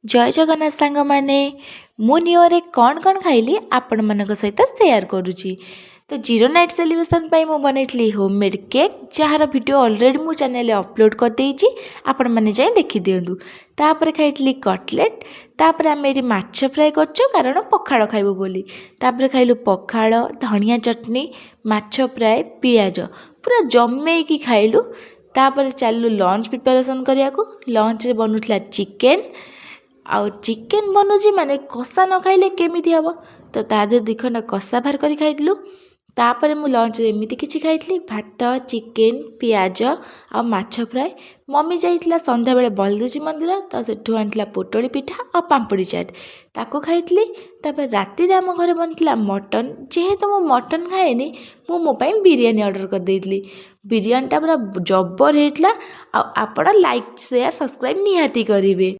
ଜୟ ଜଗନ୍ନାଥ ସାଙ୍ଗମାନେ। ମୁଁ ନ୍ୟୁ ଇୟର୍ରେ କ'ଣ କ'ଣ ଖାଇଲି, ଆପଣମାନଙ୍କ ସହିତ ସେୟାର କରୁଛି। ତ ଜିରୋ ନାଇଟ୍ ସେଲିବ୍ରେସନ୍ ପାଇଁ ମୁଁ ବନେଇଥିଲି ହୋମ୍ ମେଡ଼୍ କେକ୍, ଯାହାର ଭିଡ଼ିଓ ଅଲରେଡ଼ି ମୁଁ ଚ୍ୟାନେଲରେ ଅପଲୋଡ଼ କରିଦେଇଛି, ଆପଣମାନେ ଯାଇ ଦେଖିଦିଅନ୍ତୁ। ତାପରେ ଖାଇଥିଲି କଟଲେଟ୍। ତାପରେ ଆମେ ଏଇଠି ମାଛ ଫ୍ରାଏ କରିଛୁ, କାରଣ ପଖାଳ ଖାଇବୁ ବୋଲି। ତାପରେ ଖାଇଲୁ ପଖାଳ, ଧନିଆ ଚଟଣି, ମାଛ ଫ୍ରାଏ, ପିଆଜ, ପୁରା ଜମେଇକି ଖାଇଲୁ। ତାପରେ ଚାଲିଲୁ ଲଞ୍ଚ ପ୍ରିପାରେସନ୍ କରିବାକୁ। ଲଞ୍ଚରେ ବନୁଥିଲା ଚିକେନ୍। ଆଉ ଚିକେନ୍ ବନୁଛି ମାନେ କଷା ନ ଖାଇଲେ କେମିତି ହେବ? ତ ତା ଦେହରେ 2 ଖଣ୍ଡ କଷା ବାହାର କରି ଖାଇଥିଲୁ। ତାପରେ ମୁଁ ଲଞ୍ଚରେ ଏମିତି କିଛି ଖାଇଥିଲି, ଭାତ, ଚିକେନ୍, ପିଆଜ ଆଉ ମାଛ ଫ୍ରାଏ। ମମି ଯାଇଥିଲା ସନ୍ଧ୍ୟାବେଳେ ବଳଦେବଜୀ ମନ୍ଦିର, ତ ସେଠୁ ଆଣିଥିଲା ପୋଟଳି ପିଠା ଆଉ ପାମ୍ପୁଡ଼ି ଚାଟ୍, ତାକୁ ଖାଇଥିଲି। ତାପରେ ରାତିରେ ଆମ ଘରେ ବନିଥିଲା ମଟନ୍। ଯେହେତୁ ମୁଁ ମଟନ୍ ଖାଏନି, ମୁଁ ମୋ ପାଇଁ ବିରିୟାନୀ ଅର୍ଡ଼ର କରିଦେଇଥିଲି। ବିରିୟାନୀଟା ପୁରା ଜବର ହେଇଥିଲା। ଆଉ ଆପଣ ଲାଇକ୍, ସେୟାର, ସବସ୍କ୍ରାଇବ୍ ନିହାତି କରିବେ।